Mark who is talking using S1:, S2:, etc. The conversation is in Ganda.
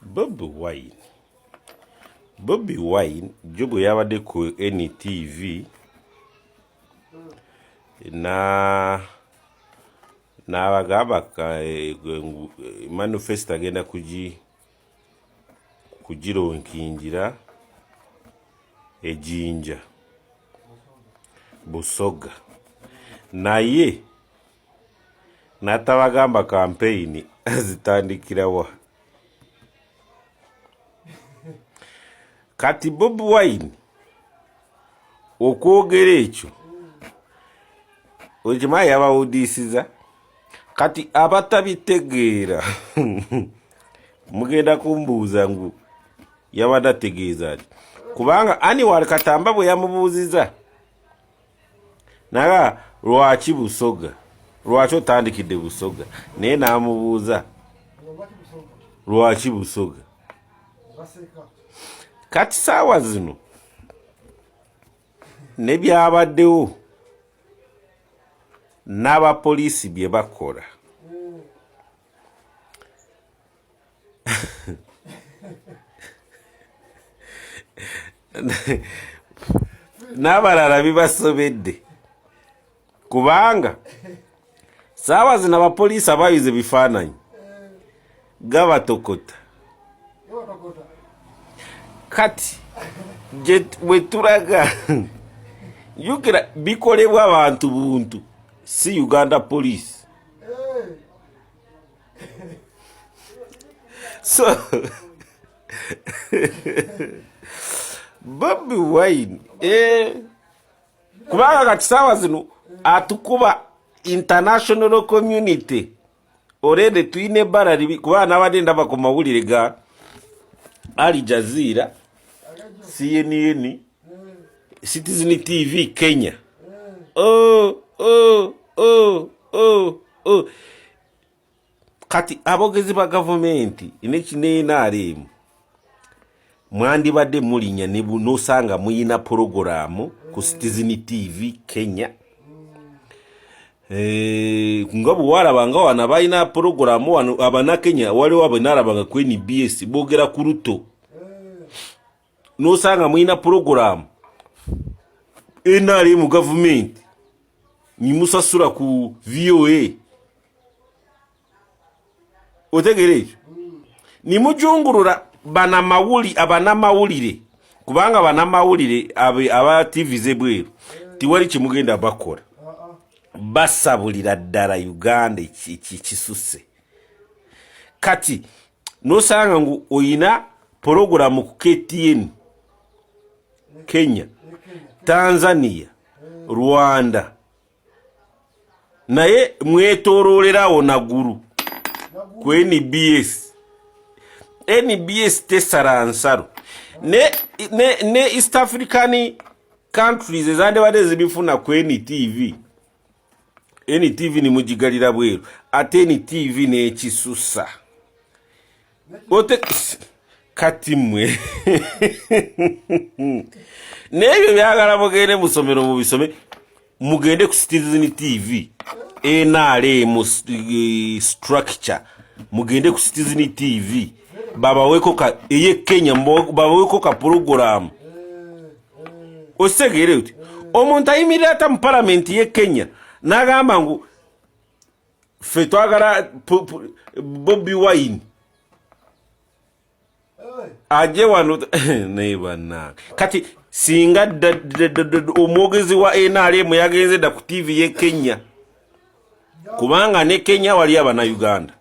S1: Bobi Wine Bobi Wine jjo bwe yabadde ku NTV na n'abagamba eh, eh, manifesto agenda kugi kugironkingira ejinja Busoga naye N'atabagamba kampeyini azitandikira wa? Kati Bobi Wine okwogera ekyo okimanyi yabawudiisiza. Kati abatabitegeera mugenda kumbuuza ngu yabadde ategeeza ki, kubanga Anwar Katamba bwe yamubuuziza Naga lwaki Busoga? Lwaki otandikidde Busoga? Naye n'amubuuza lwaki Busoga? Kati saawa zino ne byabaddewo n'abapoliisi bye bakola n'abalala bibasobedde kubanga saawa zino abapoliisi abayuza ebifaananyi gabatokota kati bwetulaga jukira bikolebwa abantu buntu si uganda police so Bobi Wine eh, kubanga kati saawa zino atukuba international community already tulina ebbala libi kubanga nabadde ndaba ku mawulire ga Al Jazeera, CNN, Citizen TV Kenya. Oh, oh, oh, oh, oh. Kati abogezi ba gavumenti nekinenrm mwandibadde mulinya nosanga muyina pulogulaamu ku Citizen TV Kenya eh, nga bwewalaba nga wano abalina pulogulaamu wano abanakenya waliwo abenalabanga ku nbs bogera ku ruto nosanga mulina pulogulaamu nrm gavumenti nimusasula ku voa otegera ekyo nimujungulula banamawuli abanamawulire kubanga banamawulire aba tv zebweru tiwali kimugenda bakola basabulira ddala uganda ekisuse kati nosanga ngu oyina pologulamu ku ktn kenya tanzania rwanda naye mwetololerawo nagulu ku nbs nbs tesala nsalo ne, ne, ne east african countries ezandibadde zibifuna ku ntv ntv nimugigalira bweru ate ntv nekisusa ote kati mmwe n'ebyo byagala mugende musomero mubisome mugende ku citizen tv nrm eh, structure mugende ku citizen tv babaweko ka eye kenya babaweko ka puroguramu ositegeere uti omuntu ayimirira ata mu palamenti ye kenya n'agamba ngu ffe twagala bobi wine aje wano naye bannange kati singa omwogezi wa nrm yagenze dda ku tv ye kenya kubanga ne kenya wali abanauganda.